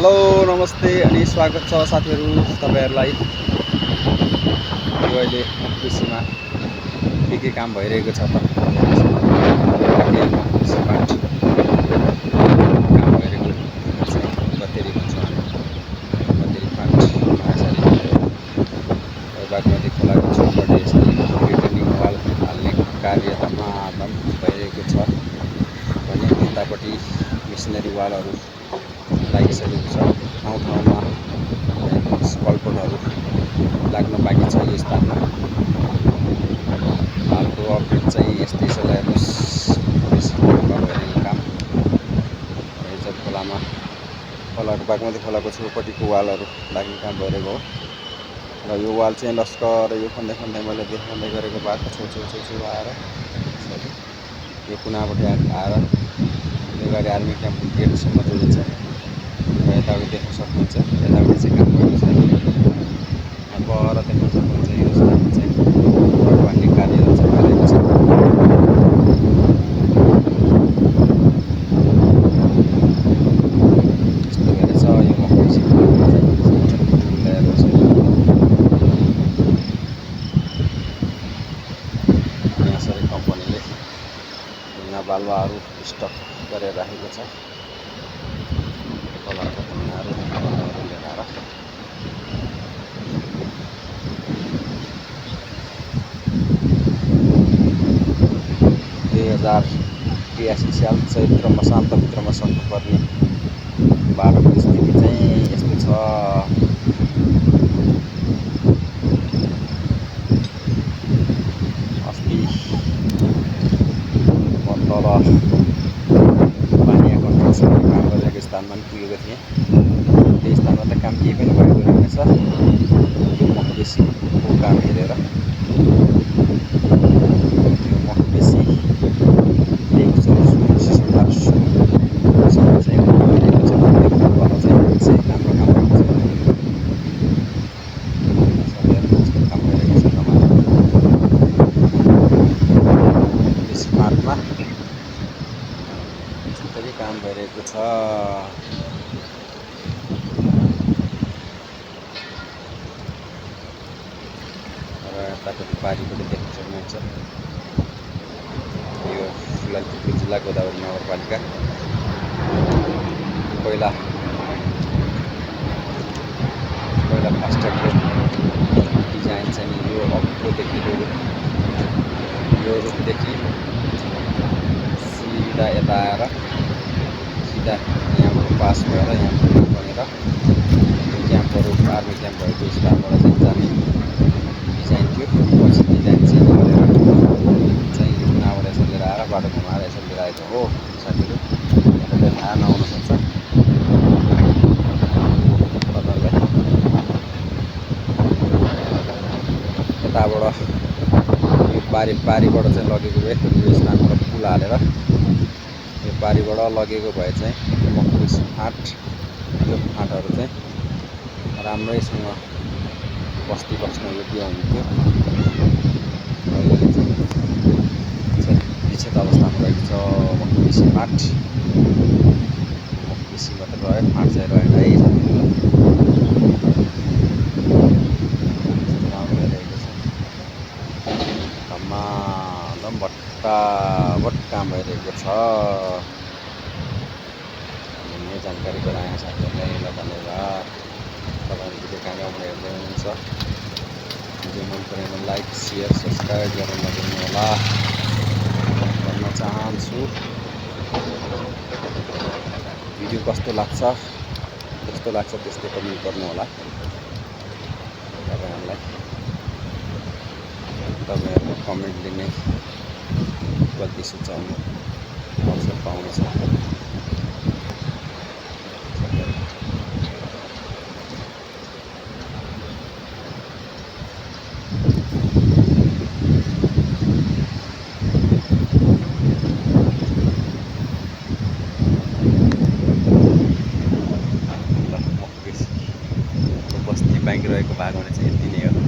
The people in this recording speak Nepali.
हेलो नमस्ते अनि स्वागत छ साथीहरू तपाईहरुलाई। यो अहिले कृषिमा के काम भइरहेको छ त कृषिबाट काम भइरहेको चाहिँ बतेरी भन्छौँ हामी। बतेरी फाँट यसरी बागमती खोलाको छेउबाट यसरी रिटर्निङ वाल हाल्ने कार्य धमाधम भइरहेको छ भने उतापट्टि मिसनरी वालहरू लागिसकेको छ। ठाउँ ठाउँमा कल्पटहरू लाग्न बाँकी छ। यो स्थानमा हालको अपडेट चाहिँ यस्तै छ। हेर्नुहोस् कृषिको भइरहेको काम हिजो खोलामा बागमती खोलाको छेउपट्टिको वालहरू लाग्ने काम भइरहेको हो र यो वाल चाहिँ लस्कर यो खन्दै मैले देखाउँदै गरेको बाटो छेउ आएर यो कुनाबाट आएर अगाडि आर्मी क्याम्पको गेटसम्म जोडिन्छ। यताउति देख्न सक्नुहुन्छ। यताउति चाहिँ काम भएको छ। पर देख्न सक्नुहुन्छ। यो स्थानमा चाहिँ रोड बाँड्ने कार्यहरू चाहिँ भइरहेको छ। यस्तो भएर छ यो मकैसीको यसरी कम्पनीले ढुङ्गा बालुवाहरू स्टक गरेर राखेको छ। खोलाको ढुङ्गाहरू लिएर आएर 2083 साल चैत्र मसान्तभित्रमा सक्नुपर्ने बाटोको स्थिति चाहिँ यस्तो छ। अस्ति म तल पानीया कन्स्ट्रक्सनको काम गरिरहेको स्थानमा पनि पुगेको थिएँ। त्यो स्थानमा त काम केही पनि भएको रहेनछ। यो मकैसीको काम हेरेर काम भइरहेको छ। र यतापट्टि पारिपट्टि देख्न सक्नुहुन्छ। यो फिलहाल जिल्ला गोदावरी नगरपालिका पहिला फास्ट्यागको डिजाइन चाहिँ यो अप्रोदेखि यो रुखदेखि सिधा यता आएर सिधा यहाँबाट पास भएर यहाँ बनेर क्याम्पहरू आर्मी क्याम्प भएको स्थानबाट चाहिँ जाने डिजाइन थियो। पछि डिजाइन चेन्ज गरेर चाहिँ यो कुनाबाट यसरी लिएर आएर बाटो घुमाएर यसरी लिएर आएको हो। साथीहरू यतातिर थाहा नहुन सक्छ तपाईँहरूलाई। यताबाट यो पारीबाट चाहिँ लगेको भए यो स्थानबाट पुल हालेर यो पारीबाट लगेको भए चाहिँ मकैसी फाँट यो फाँटहरू चाहिँ राम्रैसँग बस्ती बस्न योग्य हुन्थ्यो। अहिले चाहिँ विच्छेद अवस्थामा रहेको छ मकैसी फाँट। मकैसी मात्र रह्यो, फाँट चाहिँ रहेन है। धमाधम भट्टाभट काम भइरहेको छ भन्ने जानकारी गराएँ साथीहरूलाई। ल धन्यवाद। तपाईँहरू भिडियो कहाँबाट हेर्दै हुनुहुन्छ। भिडियो मन परेमा लाइक सेयर सब्सक्राइब गर्न नभुल्नु होला भन्न चाहन्छु। भिडियो कस्तो लाग्छ त्यस्तै कमेन्ट गर्नु होला। तपाईँहरूको कमेन्टले नै गल्ती सुझाउनु अवसर पाउनेछ। बस्ती बाँकी रहेको भाग भने चाहिँ यति नै हो।